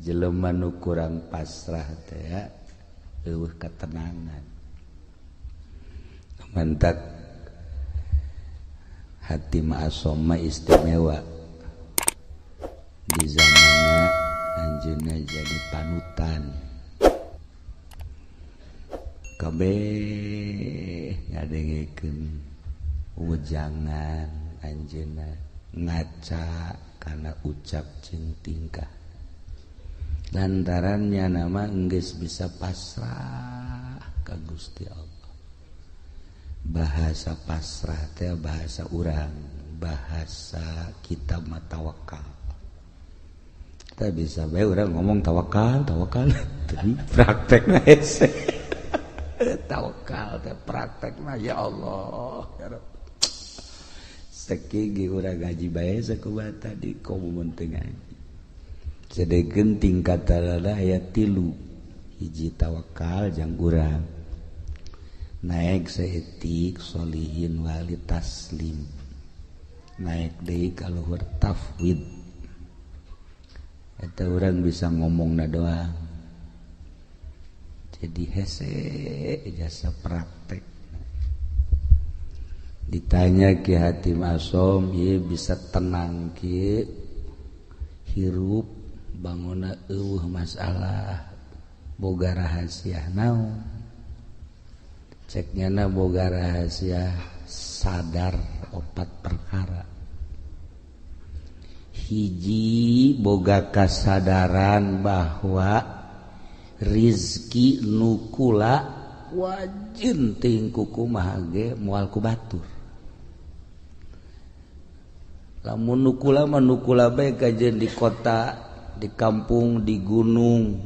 Jelema nu kurang pasrah teh eueuh ketenangan. Mantak hati ma'asoma istimewa di zamanna anjeunna jadi panutan. Kabeh ngadengekeun wejangan anjeunna, ngaca kana ucap jeung tingkah. Lantarannya nama enggeus bisa pasrah ka Gusti Allah. Bahasa pasrah teh bahasa urang, bahasa kita mah tawakal. Kita bisa bae urang ngomong tawakal, tawakal, tapi praktekna hese. Tawakal teh praktekna ya Allah, ya Rabb. Sekigi urang ngaji bae sakumaha tadi komo teu ngaji. Sedengkeun tingkatanana aya 3, hiji tawakal jang urang. Naik saeutik solihin wali taslim. Naik deui ka luhur tafwid. Eta urang bisa ngomongna doang. Jadi hese jasa praktek. Ditanya Ki Hatim Asom, ieu bisa tenang kieu hirup bangunna eueuh masalah boga rahasia naon. Cek nyana boga rahasia sadar 4 perkara. Hiji boga kasadaran bahwa rizki nu kula wajin ting kumaha ge moal ku batur. Lamun nu kula mah nu kula bae kajeun di kota, di kampung, di gunung,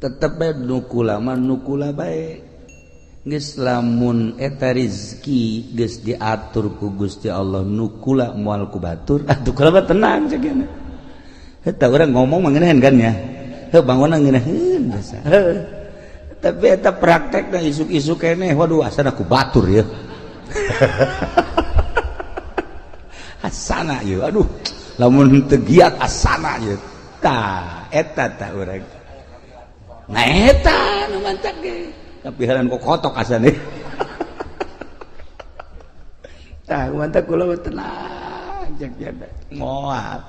tetep bae nu kula mah nu kula bae. Geus lamun eta rizki geus diatur ku Gusti Allah nu kula moal ku batur, atuh kula mah tenang cek nya. Eta urang ngomong mah ngeunaheun kan ya. Heuh bangunna ngeunaheun biasa. Heuh. Tapi eta praktekna isuk-isuk keneh, waduh asana ku batur ya. Asana ieu, aduh lamun teu giat asana ieu. Tah eta tah urang. Nah eta nu mantak ge. Tapi heran kok kotok asane. Tah mantak kula tenang cek nya. Moal.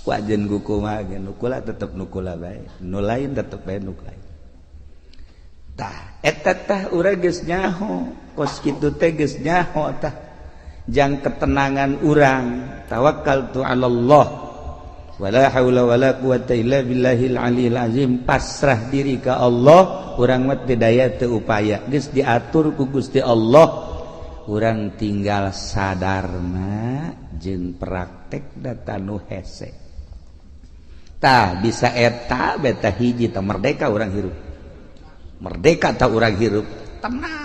Wajen kumaha ge nu kula tetep nu kula bae, nu lain tetep bae nu lain. Tah eta tah urang geus nyaho, kos kitu teh geus nyaho tah. Jang ketenangan urang, tawakkaltu 'ala Allah wala haula wala quwata illa billahil aliyil azim, pasrah diri ka Allah, urang mah teu daya teu upaya, geus diatur ku Gusti Allah, urang tinggal sadarna jeung praktek data nu hese. Tah bisa eta beta hiji tah merdeka urang hirup. Merdeka tah urang hirup, tenang.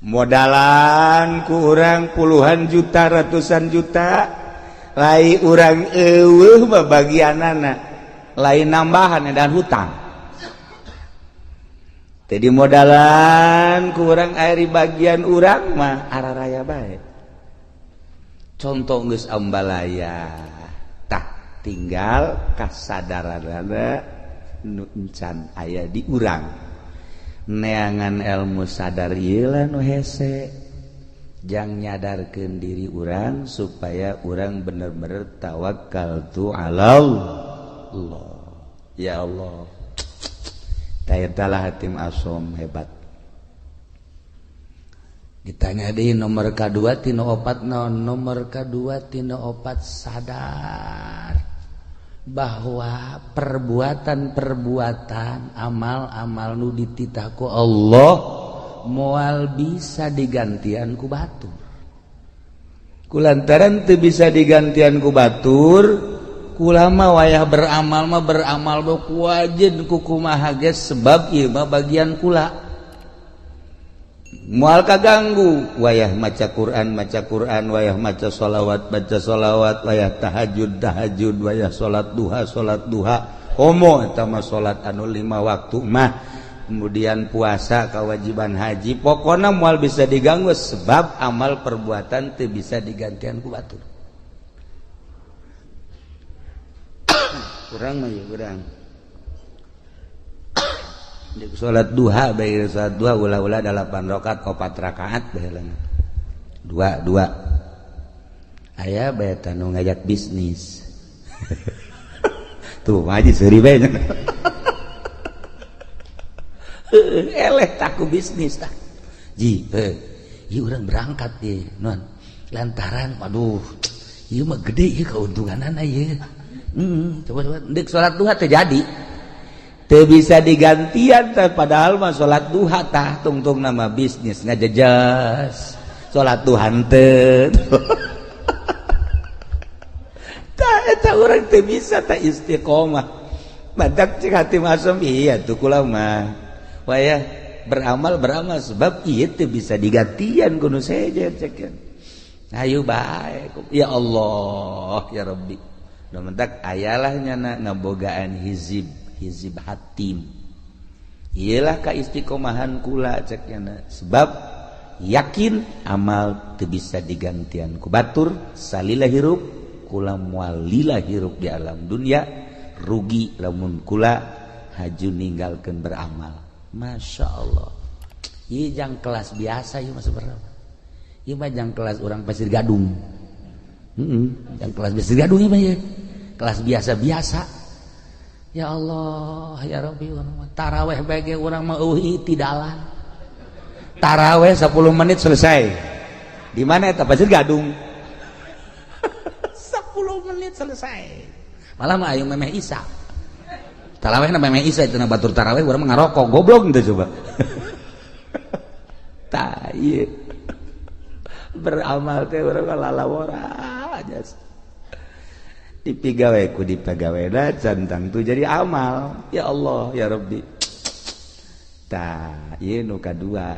Modalan ku urang puluhan juta, ratusan juta, lai urang eueuh babagianana, lain nambahan dan hutang. Jadi modalan ku urang ari bagian urang mah araraya bae. Contoh geus ambalaya, tah tinggal kasadaranana nu encan aya di urang. Neangan ilmu sadar ieu lah nu hese, jang nyadarkeun diri urang supaya urang bener-bener tawakal tu 'alallah. Ya Allah. Tah lah Hatim Asom hebat. Ditanya di nomor K2 tina 4 naon, nomor K2 tina 4 sadar bahwa perbuatan-perbuatan amal-amal nu dititah ku Allah moal bisa digantian ku batur. Kulantaran teu bisa digantian ku batur, kula mah wayah beramal mah beramal ku wajin ku kumaha ge sebab ieu mah bagian kula. Moal kaganggu wayah maca Quran maca Quran, wayah maca sholawat baca sholawat, wayah tahajud tahajud, wayah salat duha salat duha. Komo eta mah salat anu 5 waktu mah kemudian puasa, kewajiban haji, pokoknya moal bisa diganggu sebab amal perbuatan teu bisa digantian ku batur. Kurang mah ya kurang. Di salat duha bae salat duha ulah-ulah 8 rakaat 4 rakaat bae dua dua. Aya bae tanu ngajak bisnis. Tuh haji seuri bae. Eleh taku bisnis tah. Ji, ieu urang berangkat ye, non. Lantaran waduh, ieu mah gede ieu keuntunganana ieu. Coba-coba deuk salat duha teu jadi. Teu bisa digantian teh padahal mah salat duha tah tungtung nama bisnis ngajejas. Salat duha henteu. Tah eta urang teu bisa tah istiqomah. Badak cek hati masum iya tuh kula mah. Wah beramal beramal sebab ieu teu bisa digantian kudu sejen cekeun. Ayo bae ya Allah ya Rabbi. Nu mentak ayalah nyana ngabogaan hizib hizib hatim. Iyalah ka istiqomahan kula cek nyana sebab yakin amal teu bisa digantian ku batur salila hirup kula moal lila hirup di alam dunia rugi lamun kula haju ninggalkeun beramal. Masya Allah. Ieu jang kelas biasa ieu mah sebenarnya. Ieu mah jang kelas orang Pasir Gadung. Jang kelas Pasir Gadung ieu mah ieu. Kelas biasa-biasa. Ya Allah, ya Rabbi, taraweh bae ge urang mah eueuh tidalan. Taraweh 10 menit selesai. Di mana eta Pasir Gadung? 10 menit selesai. Malah mah ayo memeh isya. Taraweh na memeh isya itu na batur taraweh urang mah ngarokok goblok teu coba. Tah ieu. Beramal teh urang lalawora aja. Dipigawe ku dipagawena cantang tuh jadi amal. Ya Allah ya Rabbi. Tah ieu nu kadua.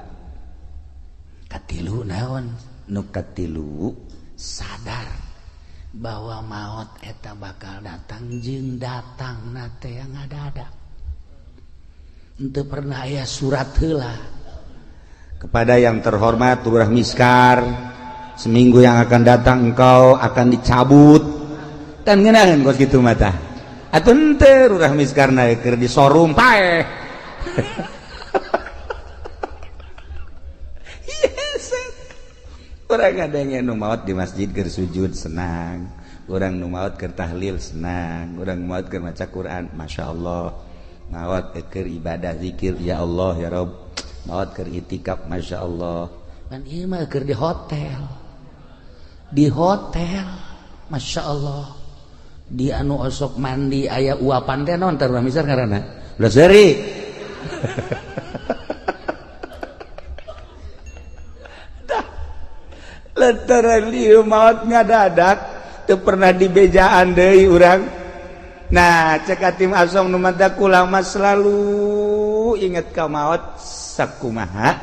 Katilu naon? Nu katilu sadar bahwa maut eta bakal datang jeung datang nate yang ada-ada. Henteu pernah aya surat heula. Kepada yang terhormat Lurah Miskar, seminggu yang akan datang engkau akan dicabut. Tan ngeunaheun kos kitu mah tah. Atuh henteu Lurah Miskar na keur disorum paeh. Orang ada yang nu maot di masjid keur sujud senang, orang nu maot keur tahlil senang, orang maot keur maca Quran, masya Allah, maot keur ibadah zikir ya Allah ya Rob, maot keur itikaf masya Allah. Dan ieu mah keur di hotel, masya Allah, di anu osok mandi aya uapan teh naon teh urang misal ngaranna, ulah seuri. Lantaran lieu maot ngadadak teu pernah dibejaan deui urang. Nah, cek Hatim Asom nu mata kula mah selalu inget ka maot sakumaha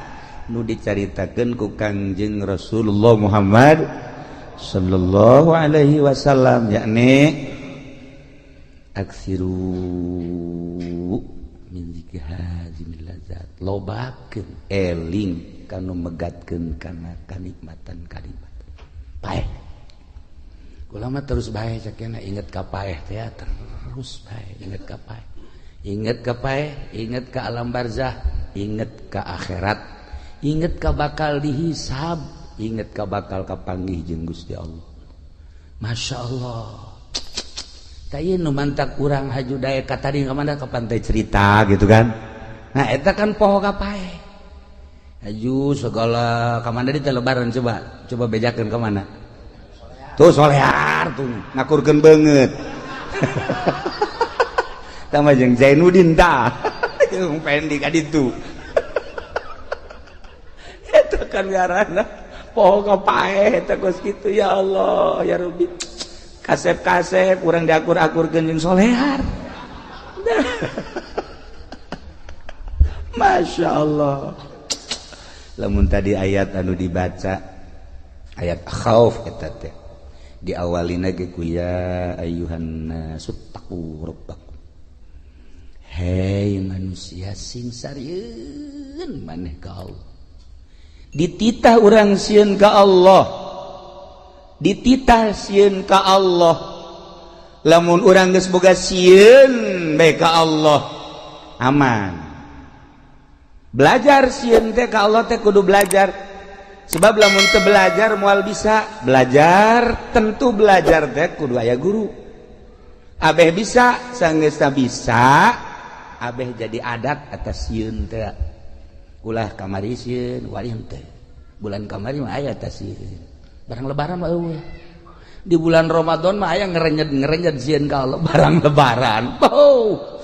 nu dicaritakeun ku Kangjeng Rasulullah Muhammad sallallahu alaihi wasallam yakni aksiru min zikri hazimil lazat lobakeun eling kanu megatkeun kana kanikmatan kanikmatan paeh kula mah terus bae cekena inget ka paeh teh terus bae inget ka paeh inget ka paeh inget ka alam barzah inget ka akhirat inget ka bakal dihisab inget ka bakal kapanggih jeung Gusti Allah. Masya Allah. Tah ieu nu mantak urang haju daek ka tadi ka mana ka pantai cerita gitu kan. Nah eta kan poho ka paeh. Haju segala kamana di lebaran coba coba bejakeun ka mana tuh solear tuh ngakurkeun beungeut. Tah mah jeung Zainuddin tah jeung Pendi ka ditu. Eta kan ngaranna poho ka paeh eta kos kitu ya Allah ya Rabbi. Kasep-kasep urang diakur-akurkeun jeung solear. Masya Allah. Lamun tadi ayat anu dibaca ayat khauf eta teh diawalina ge ku ya ayyuhan nasut taqu rabbakum. Hei manusia, sing sarieun maneh ka Allah. Dititah urang sieun ka Allah, dititah sieun ka Allah. Lamun urang geus boga sieun bae ka Allah, aman. Belajar sieun teh ka Allah teh kudu belajar, sebab lamun teu belajar moal bisa. Belajar, tentu belajar teh kudu aya guru. Abeh bisa, sanggeus bisa, abeh jadi adat atas sieun teh. Ulah kamari sieun, wali teh. Bulan kamari mah aya atas sieun, barang Lebaran mah euweuh. Di bulan Ramadan mah aya ngerenyet ngerenyet sieun ka Allah. Barang Lebaran, oh,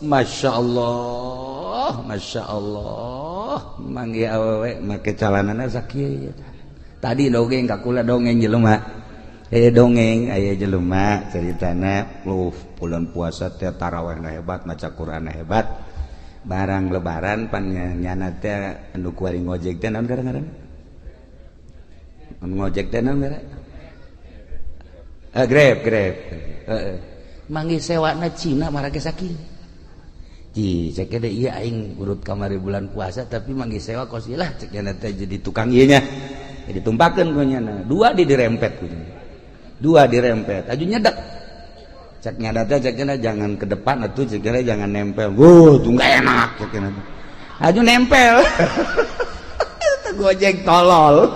Masya Allah, Masya Allah, manggih awewe make calanana sakieu. Tadi dongeng ka kula, dongeng jelema, dongeng aya jelema ceritana lu bulan puasa teh tarawih hebat, maca Quran hebat. Barang Lebaran pan nyana teh anu kuari ngojek teh, naon ngaran anu ngojek teh, naon ngaran? Grab, Grab. Heeh, manggih sewana Cina marake sakieu. Ji, cek deh, iya, aing urut kamari bulan puasa tapi manggih sewa kos lah, cek teh jadi tukang ieu nya. Jadi tumpakeun ku nyana. Dua di dirempet ku. Dua dirempet. Aju nyedek. Cek nyada teh, cek jangan ke depan atuh, cek jangan nempel. Wuh, tuh enggak enak, cek. Aju nempel. Itu Gojek tolol.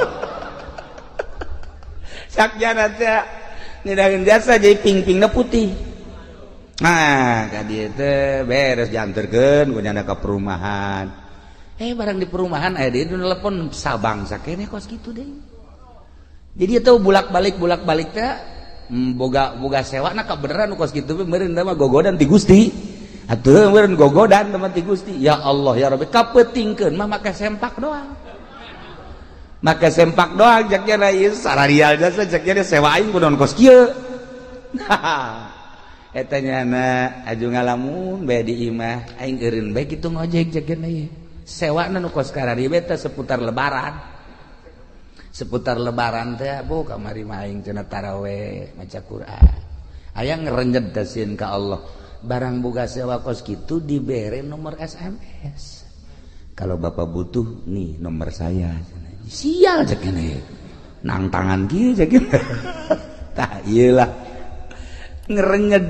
Cek nyana teh ngidangan jasa jadi ping-pingna putih. Nah, ka dieu teh beres dianterkeun ku nyana ka perumahan. Barang di perumahan aya dia telepon sabang sakene kos kitu deh. Jadi itu bulak-balik bulak-balik teh boga boga sewa na kebeneran kos kitu meureun mah gogodan ti Gusti. Atuh meureun gogodan teman ti Gusti. Ya Allah ya Rabbi, kapeutingkeun mah make sempak doang. Make sempak doang, cek nya ieu sararial jasa, cek nya sewa aing kunaon kos kieu. Eta nyana aju ngalamun bae di imah, aing eureun bae kitu ngojek, cek nya ieu. Sewana nu kos karari teh seputar Lebaran. Seputar Lebaran teh, bu, kamari mah aing cenah taraweh maca Quran. Aya ngerenjed sieun ka Allah. Barang boga sewa kos kitu dibere nomor SMS. Kalau Bapak butuh, nih nomor saya. Sial, cek nya. Nang tangan kieu, cek. Tah, ieu lah ngerenyed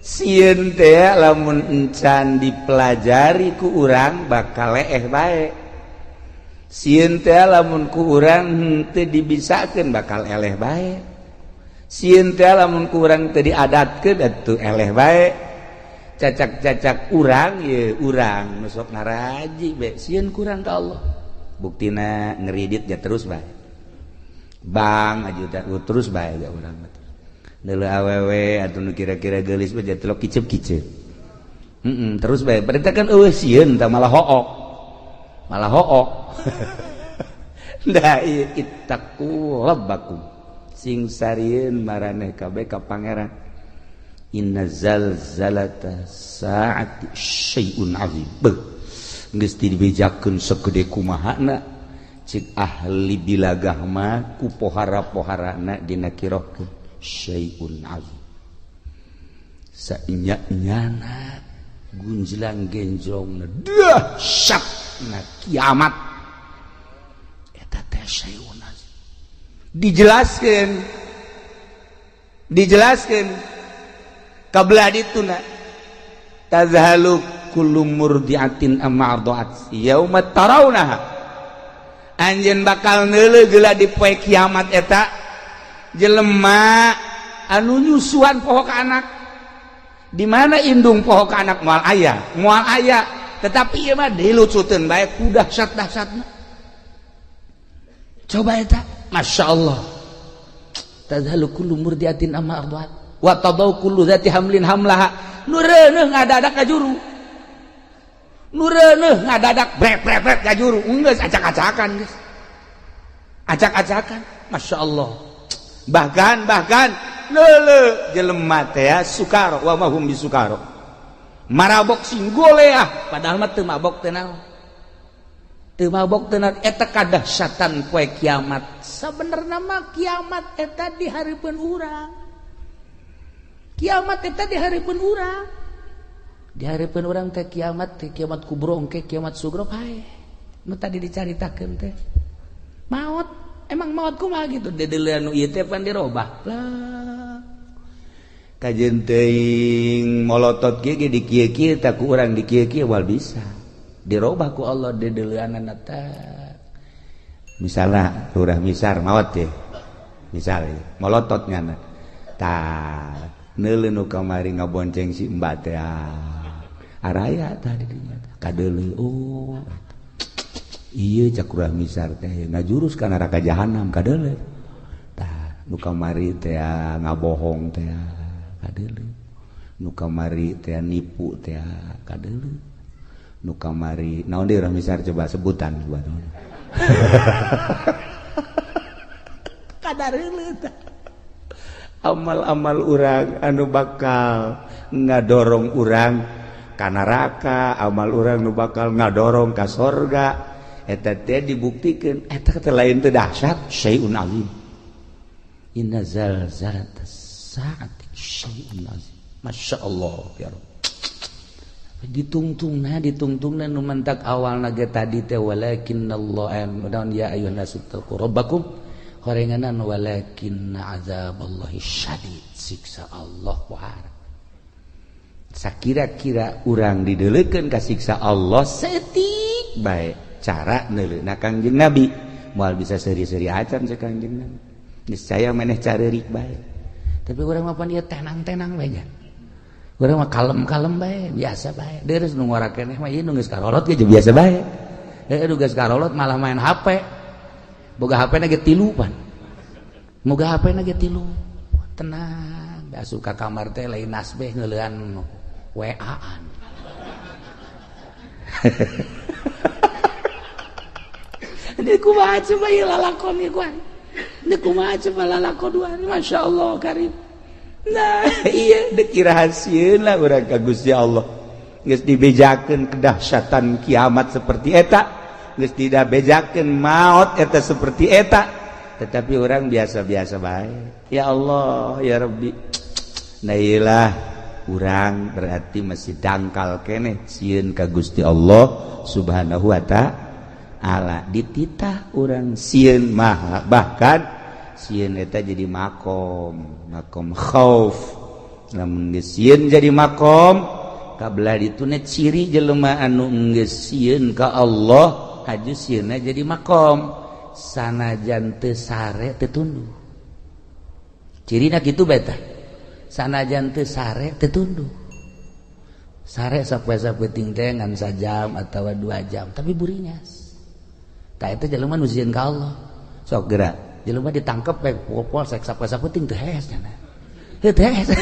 sieun teh. Lamun encan dipelajari ku urang bakal leeh bae. Sieun teh lamun ku urang henteu dibisakeun bakal eleh bae. Sieun teh lamun ku urang teu diadatkeun atuh eleh bae. Cacak-cacak urang ye, urang nu sok ngaraji be sieun kurang ka Allah, buktina ngeridit ya terus bae. Bang aja terus bae ya urang neuleu awewe atuh nu kira-kira geulis mah jadi kicep-kicep. Terus bae berarti kan eueuh sieun tah, malah hook, malah hook. Da ieu ittaqu rabbakum, sing sarieun maraneh kabeh ka Pangeran. Inna zalzalata saati syai'un azim. Beuh, geus dibejakeun segede kumahana cik ahli bilagah mah ku pohara-poharana dinakirohkeun syai'un azim. Sainya-nyana gunjlang genjrong dahsyat na kiamat eta teh syai'un azim. Dijelaskeun, dijelaskeun kabelah dituna tazhalu kullu murdiatin amma arda'at yauma tarawnaha. Anjeun bakal neuleuh geula di poe kiamat eta jelema anu nyusuan poho ka anak. Di mana indung poho ka anak? Moal aya, moal aya. Tetapi ieu mah dilucuteun bae ku dahsyat-dahsyatna. Coba eta, Masya Allah. Tadhalu kullu murdiatin amma arda'at wa tadau kullu dzati hamlin hamlaha. Nu reuneuh ngadadak ka juru, nu reuneuh ngadadak brek brek brek ka juru. Geus acak-acakan, geus acak-acakan. Masya Allah. Bahkan bahkan lele jelema teh sukaro wa mahum bisukaro, marabok sing goleah, padahal mah teu mabok teh naon, teu mabok teu naon. Eta kadahsyatan poe kiamat. Sabenerna mah kiamat eta di hareupeun urang, kiamat eta di hareupeun urang. Dihareupeun urang teh kiamat teh kiamat kubro engke kiamat sugro pae. Nu tadi dicaritakeun teh. Maot, emang maot kumaha gitu dedeuleun nu ieu teh pan dirobah. Lah. Kajeun teuing molotot kieu ge di kieu-kieu tah ku urang di kieu-kieu wal bisa. Dirobah ku Allah dedeuleunana teh. Misalna Lurah Misar maot teh. Misal molotot nyana. Tah, neuleuh nu kamari ngabonceng si Mbak teh. Araya tah di dinya kadeuleu oh. Ieu cak Lurah Misar teh ngajurus ka neraka jahanam kadeuleu. Tah, nu kamari teh ngabohong teh kadeuleu. Nu kamari teh nipu teh kadeuleu. Nu kamari naon deui Lurah Misar coba sebutan coba. Kadeuleu tah. Amal-amal urang anu bakal ngadorong urang ka neraka, amal urang nu bakal ngadorong ka sorga, eta teh dibuktikeun eta teh lain teh dahsyat syai'un azim. Inna zalzalatas saati syai'un azim. Masya Allah ya Rabb. Ditungtungna nu mantak awalna ge tadi teh walakinnallaha dan ya ayyuhan nasu taqu rabbakum horenganan walakinna azaballahi syadid, siksa Allah wahar. Sakira-kira urang dideulekeun ka siksa Allah setik bae cara neuleuna Kangjeng Nabi moal bisa seuri-seuri acan cek Kangjeng Nabi niscaya maneh careurik bae tapi urang mah pan ieu tenang-tenang bae nya urang mah kalem-kalem bae biasa bae deureuh nu ngora keneh mah ieu nu geus karolot ge biasa bae heuh nu geus karolot malah main HP boga HP na ge tilu pan moga HP na ge tilu tenang asup ka kamar teh lain nasbeh ngeulean WA-an. Ini kumaha coba ieu lalakon ieu kuan. Ini kumaha coba lalakon dua. Masya Allah karim. Nah, iya deuk rahasieun lah urang ka Gusti Allah. Geus dibejakeun kedahsyatan kiamat seperti eta, geus tidak bejakeun maot eta seperti eta. Tetapi orang biasa-biasa bae. Ya Allah, ya Rabbi. Nah iyalah urang berarti masih dangkal keneh sieun ka Gusti Allah Subhanahu wa ta'ala. Dititah urang sieun maha, bahkan sieun eta jadi makom, makom khauf. Lamun geus sieun jadi makom, kabelah dituna ciri jelema anu geus sieun ka Allah, haju sieunna jadi makom. Sanajan teu sare teu tunduh. Cirina kitu bae tah. Sanajan teu sare teu tunduh. Sare sapoe-sapoe teh ngan sajam atawa 2 jam tapi buringas. Tah eta jelema nu sieun ka Allah. Sok geura jelema ditangkep bae pukul sek sapoe-sapoe teh teu hees cenah. Heuh teu hees.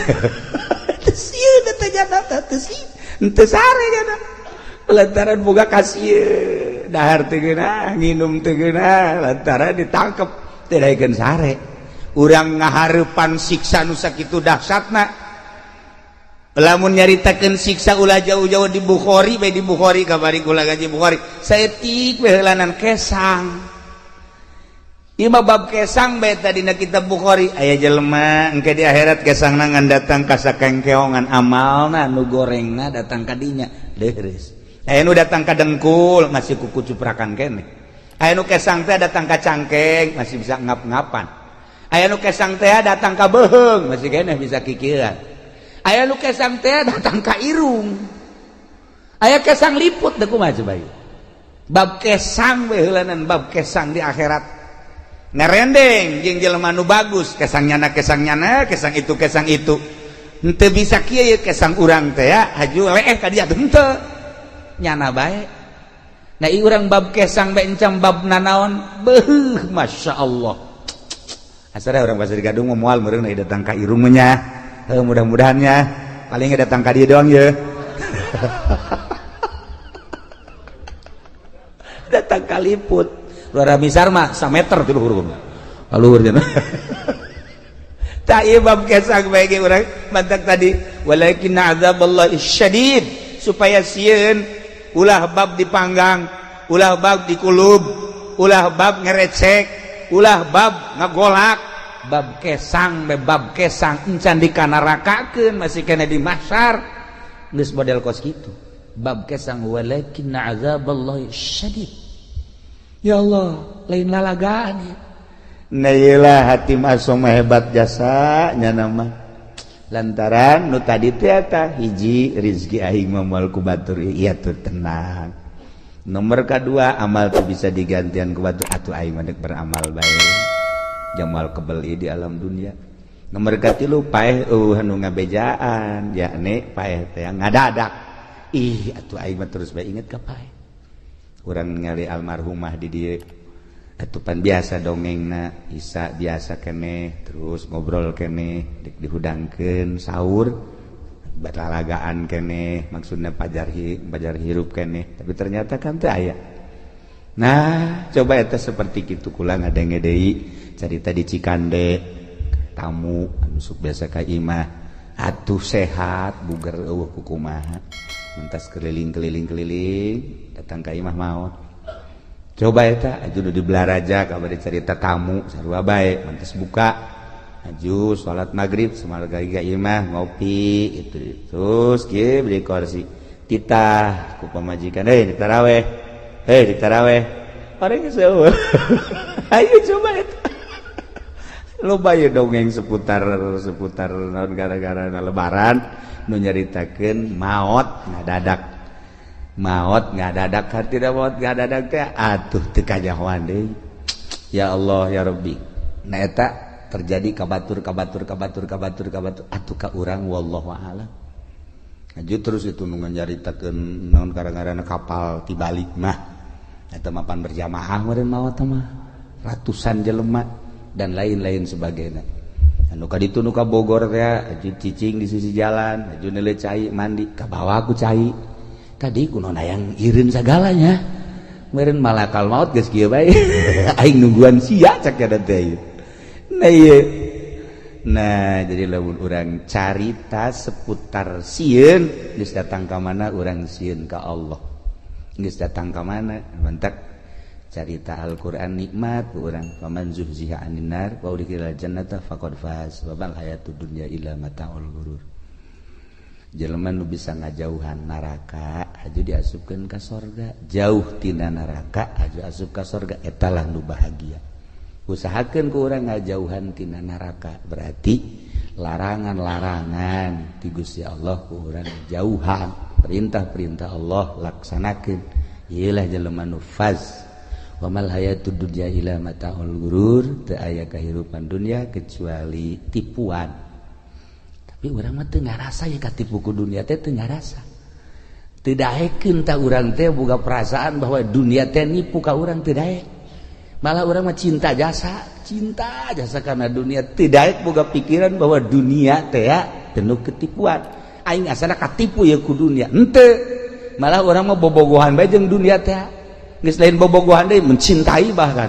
Teu sieun eta jana teh teu sieun. Teu sare jana. Lantaran boga kasieun dahar teu geunah, nginum teu geunah, lantaran ditangkep teu daekeun sare. Urang ngahareupan siksa nu sakitu dahsyatna. Lamun nyaritakeun siksa ulah jauh-jauh di Bukhari bae, di Bukhari kabari kula gaji Bukhari. Saeutik we heulanan kesang. Ieu mah bab kesang bae tadina kitab Bukhari. Aya jelema engke di akhirat kesangna ngan datang ka sakengkeongan amalna nu gorengna datang ka dinya leureus. Aya nu datang ka dengkul masih kuku cuprakan keneh. Aya nu kesang teh datang ka cangkeng masih bisa ngap-ngapan. Aya nu kesang teh datang ka beuheung masih keneh bisa kikieuan. Aya nu kesang teh datang ka irung. Aya kesang liput deui kumaha coba ieu. Bab kesang we heulanan bab kesang di akhirat. Ngerendeng jeung jelema nu bagus kesang nyana kesang itu kesang itu. Henteu bisa kieu ye kesang urang teh ya haju leeh ka dia henteu. Nyana bae. Nah ieu urang bab kesang bae encam bab nanaon beuh masyaallah. Asal orang Pasir Gadung mau mual meureun datang ka irung nya. Heuh mudah-mudahannya paling datang ka dieu doang ye. Datang ka liput. Luar Misar mah sameter ti luhur kumaha. Luhur cenah. Tah ieu bab kesang bae ge urang mantak tadi walakin azaballahi syadid supaya sieun ulah bab dipanggang, ulah bab dikulub, ulah bab ngerecek, ulah bab ngagolak, bab kesang be bab kesang encan dikanarakakeun masih kena di mahsyar. Geus model kos kitu. Bab kesang walakinna azaballahi syadid. Ya Allah, lain lalagaan ya. Nah iyalah, Hatim Asom hebat jasa nya nama. Lantaran nu tadi teh eta hiji, rizki aing mah moal ku batur, iya tuh tenang. Nomor kedua, amal tuh bisa digantian ku batur, atuh aing mah beramal bae. Jamal kebel di alam dunia. Nomor katilu, paeh euweuh anu ngabejaan, yakni paeh teh ngadadak. Ih, atuh aing mah terus bae inget ka paeh. Urang ningali almarhumah di dieu, atupan biasa dongengna isa biasa keneh, terus ngobrol keneh, dek dihudangkeun sahur, berlalagaan keneh, maksudnya pajar hi, pajar hirup keneh, tapi ternyata kan teu aya. Nah, coba eta seperti kitu. Kula ngadenge deui carita di Cikande, tamu anu sok biasa ka imah, atuh sehat buger, euweuh kukumaha, mentas keliling keliling keliling, datang ka imah, maot. Coba eta aju nu di Balaraja kabar cerita, tamu sarua bae, mantas buka aju salat maghrib, semarga ka imah ngopi itu, terus kieu beli kursi, titah ku pamajikan, "Hei, taraweh, hei, taraweh." Orang geus. Ayo coba eta loba ya dongeng seputar seputar naon, gara-gara Lebaran nu nyaritakeun maot ngadadak, maot ngadadak, hartina maot ngadadak teh atuh teu kanyahoan deui. Ya Allah, ya Rabbi. Nah, eta terjadi ka batur, ka batur, ka batur, ka batur, ka batur, atuh ka urang wallahu a'lam. Aju terus itu nu nyaritakeun naon, gara-gara kapal tibalik mah, eta mapan berjamaah meureun maot mah, ratusan jelema dan lain-lain sebagainya. Anu ka ditu nu ka Bogor teh aju cicing di sisi jalan, aju neuleu cai, mandi ka bawa ku cai tadi, kunaon hayang ireun sagalanya. Meureun malakal maut geus kieu bae, "Aing nungguan sia," cak eta teh. Nah, ieu. Nah, jadi lamun urang carita seputar sieun, geus datang ka mana urang sieun ka Allah, geus datang ka mana. Mantak carita Al-Qur'an nikmat ku urang, faman zuhziha 'anin nar wa udkhilal jannata faqad faz wa mal hayatud dunya illa mataul ghurur. Jelema nu bisa ngajauhan neraka aju diasupkeun ka sorga, jauh tina neraka aju asup ka sorga, etalah nu bahagia. Usahakeun ku urang ngajauhan tina neraka, berarti larangan-larangan ti Gusti Allah ku urang jauhan, perintah-perintah Allah laksanakeun, ieulah jelema nu faz. Wa mal hayatud dunya illa mataul ghurur, teu aya kahirupan dunia kecuali tipuan. Tapi urang mah teu ngarasa ya katipu ku dunia teh, teu ngarasa, teu daekeun. Ta urang teh boga perasaan bahwa dunia teh nipu ka urang, teu daek. Malah urang mah cinta jasa, cinta jasa karena dunia, teu daek boga pikiran bahwa dunia teh ya penuh ketipuan. Aing asana katipu ya ku dunia, henteu. Malah urang mah bobogohan bae jeung dunia teh. Geus lain bobogohan deui, mencintai, bahkan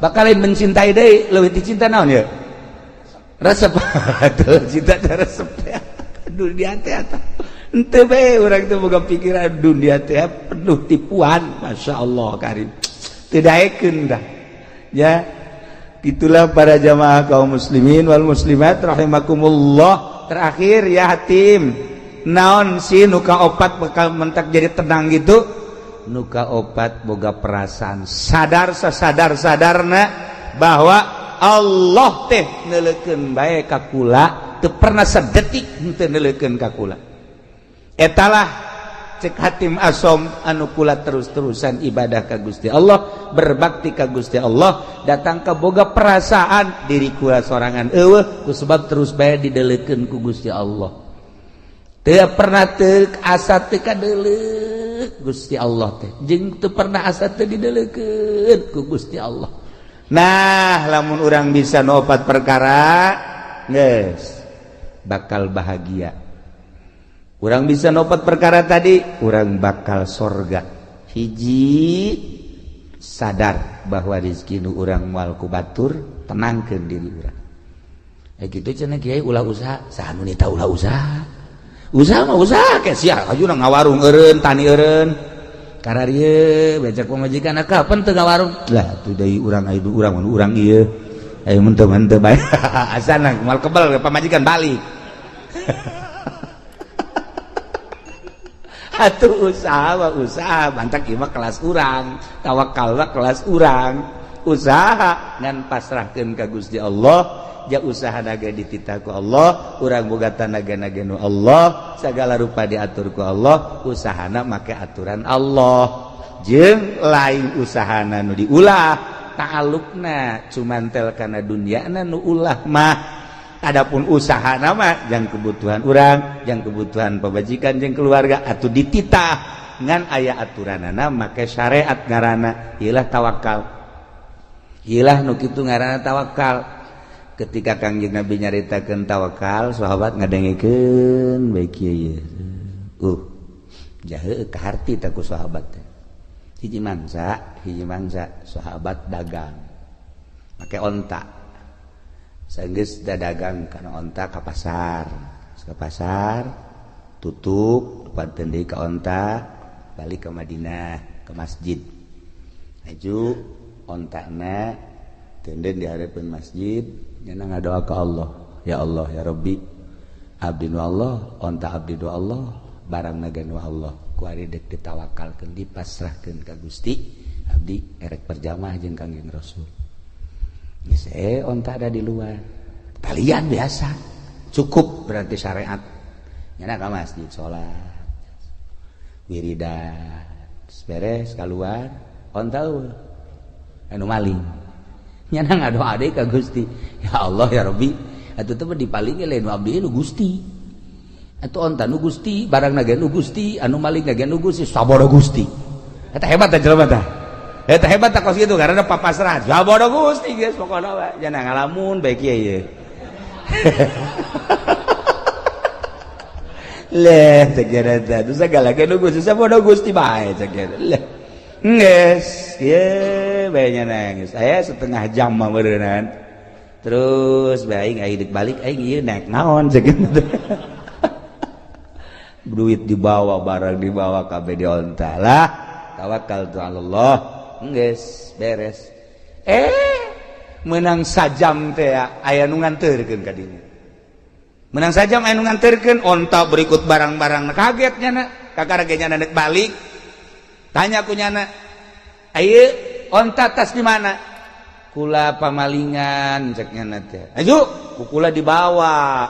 bakal lain mencintai deui, leuwih ti cinta naon ya, resep tuh, cinta teh resep teh dunia teh. Eta henteu bae, urang teh boga pikiran dunia teh penuh tipuan. Masya Allah karim, teu daekeun dah ya. Itulah para jamaah kaum muslimin wal muslimat rahimakumullah. Terakhir ya, Hatim naon sih nuka opat bakal mentak jadi tenang gitu? Nuka opat, boga perasaan sadar sasadar sadarna bahwa Allah teh neuleukeun bae ka kula, teu pernah sedetik henteu neuleukeun ka kula. Etalah cek Hatim Asom anu kula terus-terusan ibadah ka Gusti Allah, berbakti ka Gusti Allah, datang ke boga perasaan diri kula sorangan euweuh, ku sebab terus bae dideleukeun ku Gusti Allah. Teu pernah teu asa teu kadeuleuk Gusti Allah teh, jeung teu pernah asa teu dideleukeun ku Gusti Allah. Nah, lamun urang bisa nopat perkara, geus bakal bahagia. Urang bisa nopat perkara tadi, urang bakal sorga. Hiji, sadar bahwa rizki nu urang moal ku batur, tenangkeun diri urang. Eh, gitu cenah kiai, ulah usaha. Saha nu nita ulah usaha? Usaha mah usaha ke sia, aju ngawarung eureun, tani eureun. Kararieu becek pamajikan, "Kapan teu ngawarung?" Lah atuh deui urang aya urang urang ieu. Ayo mun teu teu bae. Asana moal kebel pamajikan balik. Atuh usaha mah usaha, mantak ieu mah kelas urang, tawakal mah kelas urang. Usaha ngan pasrahkeun ka Gusti Allah, ja usaha naga dititah ku Allah, urang boga tanaga naga nu Allah, segala rupa diatur ku Allah, usahana make aturan Allah. Jeung lain usahana nu diulah, ta'alluqna cuman tel kana dunyana nu ulah mah. Adapun usaha nama yang kebutuhan urang, yang kebutuhan pamajikan jeung keluarga atau dititah ngan aya aturanana make syariat ngaranna ieulah tawakal. Ieulah nu kitu ngaranna tawakal. Ketika Kangjeng Nabi nyaritakeun tawakal, sahabat ngadengekeun bae kieu ieu. Jahe kaharti tah ku sahabat teh. Hiji mangsa sahabat dagang make onta. Sanggeus dagang kana onta ka pasar. Ka pasar tutup depan deui ka onta, balik ke Madinah ke masjid. Aju ontana tenden di hareupeun masjid, nyana ngadoa ka Allah. Ya Allah ya Rabbi, abdi nu Allah, onta abdi nu Allah, barang naga nu Allah. Ku ari dek ditawakalkeun, dipasrahkeun ka Gusti, abdi erek berjamaah jeung Kangjeng Rasul. Geus onta ada di luar. Talian biasa. Cukup berarti syariat. Nyana ka masjid salat. Wiridan. Beres keluar, onta eueuh. Anu maling. Nyana ngadoa deui ka Gusti. Ya Allah ya Rabbi, atuh teh dipaling lain nu abdi nu Gusti. Atuh onta nu Gusti, barang naga nu Gusti, anu maling naga nu Gusti, sabodo Gusti. Eta hebat teh jelema tah. Eta hebat tah kos kitu karena papasrah. Sabodo Gusti geus pokona we. Jangan ngalamun bae kieu ye. Leh, cek eta teh segala ge nu Gusti, sabodo Gusti bae cek eta. Leh. Geus, kieu bae nya nangis. Aya setengah jam mah meureunnan. Terus bae aing aing balik aing ieu naik naon cek eta. Duit dibawa, barang dibawa, kabeh di onta lah. Tawakal tu Allah. Geus beres. Menang sajam teh aya nu nganterkeun ka dinya. Menang sajam aya nu nganterkeun onta berikut barang-barang. Kaget nyana, kakara ge nyana nek balik. Tanya ku nyana, "Ayeuna onta tas di mana?" Kula pamalingan cek nyana teh. Aju, ku kula dibawa.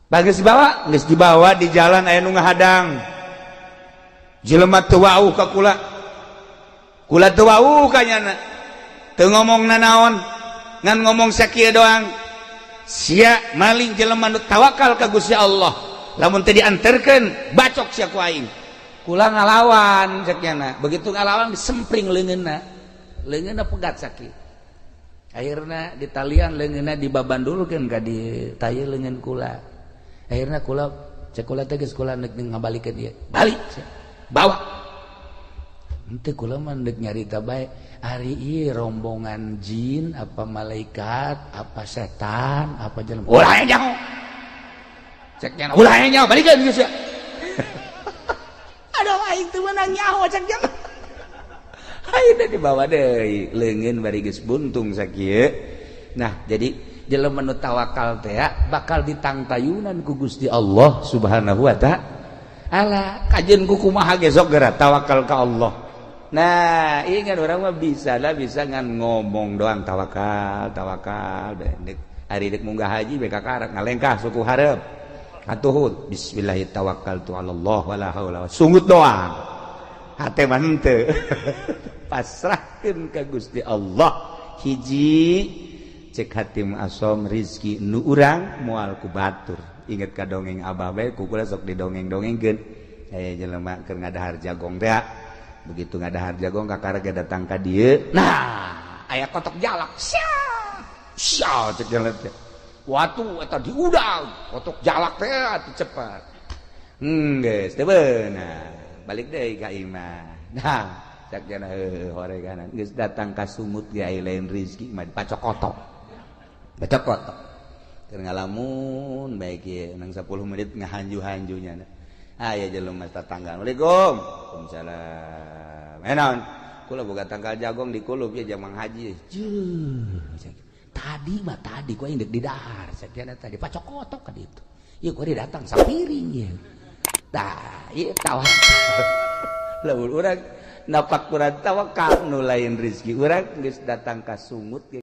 Bagus dibawa, geus dibawa di jalan aya nu ngahadang. Jelema teu wauh ka kula. Kula teu wauh ka nyana. Teu ngomong nanaon, ngan ngomong sakieu doang. Sia maling jelema nu tawakal ka Gusti Allah. Lamun teu dianterkeun, bacok sia ku aing. Kula ngalawan cek nyana. Begitu ngalawan disempring leungeunna. Leungeunna pegat sakieu. Akhirna ditalian leungeunna dibabandulkeun ka di taye leungeun kula. Akhirna kula cek kula teh geus kula neuk ngabalikeun ieu. Balik sia. Bawa. Henteu kula mah deuk nyarita bae. Ari ieu rombongan jin apa malaikat apa setan apa jelema. Ulah nyaho. Cek nyana ulah nyaho balikeun geus sia. Aduh aing teu meunang nyaho cek nyana. Ayeuna dibawa deui leungeun bari geus buntung sakieu. Nah, jadi jelema nu tawakal teh bakal ditangtayunan ku Gusti Allah Subhanahu wa ta'ala. Kajeun ku kumaha ge sok geura tawakal ka Allah. Nah, ingat orang mah bisa lah, bisa ngan ngomong doang tawakal, tawakal. Dek ari dek munggah haji bae kakarak ngalengkah suku hareup. Atuh bismillahi tawakkaltu ala Allah wala haula. Sungut doang. Hate mah henteu. Pasrahkeun ka Gusti Allah. Hiji cek hatim asom rizki nu urang moal ku batur. Inget ka dongeng abah bae ku kula sok didongeng-dongengkeun. Aya jelema keur ngadahar jagong teh. Begitu ngadahar jagong kakara ge datang ka dieu. Nah, aya kotok jalak. Sia. Sia cek jelema teh. Watu eta diudang, kotok jalak teh atuh cepat. Geus teu beunang. Balik deui ka imah. Nah, cek jana heueuh horeganan geus datang ka sumut ge aya lain rizki mah dipacok kotok. Pacok kotok. Keur ngalamun bae kieu nang 10 menit ngahanju-hanjunya. Aya jelema tetangga. Assalamualaikum. Waalaikumsalam. Eh naon? Kula boga tangkal jagong di kulub ya jamang haji. Jeuh. Tadi mah tadi ku aing deuk didahar. Cek tadi pacok kotok ka ditu. Ieu ku datang sapiring ieu. Tah, ieu tawakal. Lamun urang napak kurang tawakal, nu lain rezeki urang geus datang ka sungut.